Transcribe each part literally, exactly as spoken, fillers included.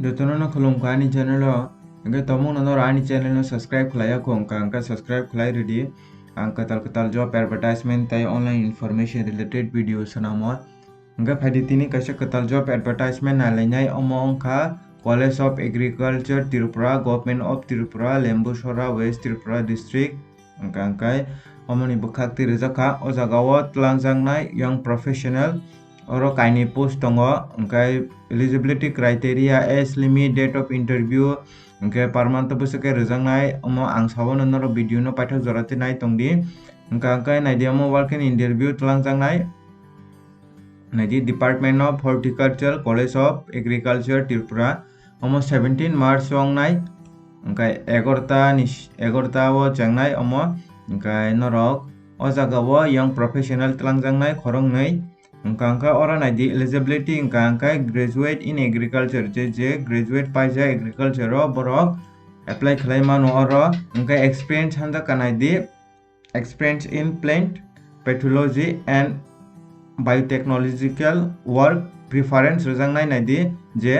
Jotono no khulumkha ani channel o. Hwnkhe tongmungno norok ani channel no subscribe khlaiya kho wngkha, hwnkhe subscribe khlai rwdi. Ang kwtal kwtal job advertisement tei online information related video swnamo. Hwnkhe phaidi tini kaisa kwtal job advertisement nailainai, omo wngkha College of Agriculture Tripura, Government of Tripura, Lembusora, West Tripura District. Hwnkha hwnkhe omoni bwkhak twi rijak kha. O jaga o twlangjaknai young professional, oro kainwi post tongo, hwnkhe eligibility criteria, age limit, date of interview, hwnkhe parmanto bwswk khe rwjaknai, omo ang sabo norok video no paithak jora twi nai tongdi. Hwnkha hwnkhe naidi omo walk-in interview twlangjaknai. Naidi Department of Horticulture, College of Agriculture, Tripura. Omo seventeen March o wngnai, hwnkhe egarota ni, egarota o chengnai omo, hwnkhe norok o jaga o young professional twlangjaknai khoroknwi. Hwnkha hwnkhe oro naidi eligibility, hwnkha hwnkhe graduate in agriculture, je je graduate paijak agriculture o borok apply khlai mano oro, hwnkhe experience hanjak kha naidi. Experience in plant pathology and biotechnological work, preference rwjaknai naidi je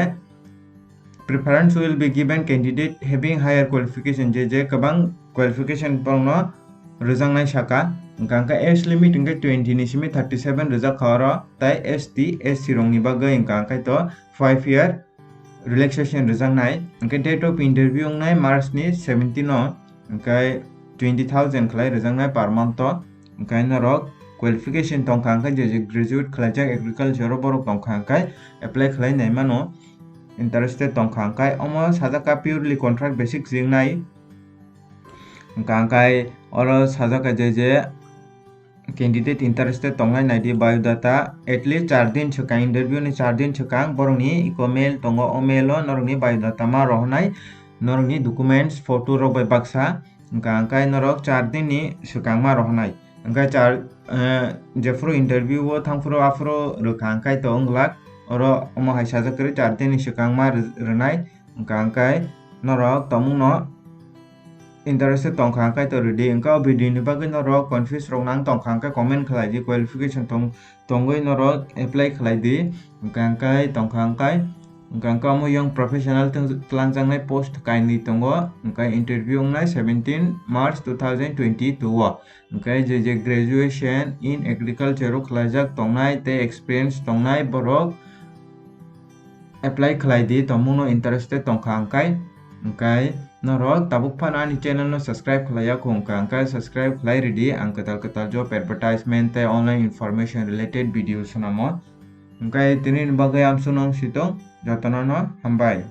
preference will be given candidate having higher qualification, je je kwbang qualification borokno rwjaknai saka. Hwnkha hwnkhe age limit hwnkhe twenty ni simi thirty seven rwjak kha oro, tai S T, S C rokni bagwi hwnkha hwnkhe to five year relaxation rwjaknai. Hwnkhe date of interview wngnai March ni seventeen o, hwnkhe twenty thousand khlai rwjaknai per month o. Hwnkhe norok qualification tongkha, hwnkhe je je graduate khlaijak agriculture o borok tongkha, hwnkhe apply khlai nai mano, interested tongkha. Hwnkhe omo sajak kha purely contract basis wngnai. Hwnkha hwnkhe oro sajak kha je je candidate interested tongnai naidi biodata at least char din swkang, interview ni char din swkang borokni iko mail tongo, o mail o norokni biodata ma rohornai, norokni documents, photo rok bai baksa, hwnkha hwnkhe norok char din ni swkang ma rohornai. Hwnkhe char, eh, jephuru interview o thangphuru aphuru rwkha hwnkhe to wng glak, oro omo hai sajak kwrwi char din ni swkang ma rw-, rwnai. Hwnkha hwnkhe norok tongmungno interested tongkha hwnkhe to rwdi. Hwnkhe o video ni bagwi norok confuse rok nang tongkha hwnkhe comment khlai di, qualification tong-, tongwi norok apply khlai di. Hwnkha hwnkhe tongkha hwnkhe, hwnkha hwnkhe omo young professional twlang-, twlangjaknai post kainwi tongo, hwnkhe interview wngnai seventeen March two thousand twenty-two o. Hwnkhe je je graduation in agriculture o khlaijak tongnai tei experience tongnai borok apply khlai di, tongmungno interested tongkha hwnkhe. Hwnkhe norok tabuk phano ani channel no subscribe khlaiya kho wngkha, hwnkhe subscribe khlai rwdi, ang kwtal kwtal job advertisement tei online information related video swnamo. Hwnkhe tini ni bagwi amsukno wng sitong, jotono no hambai.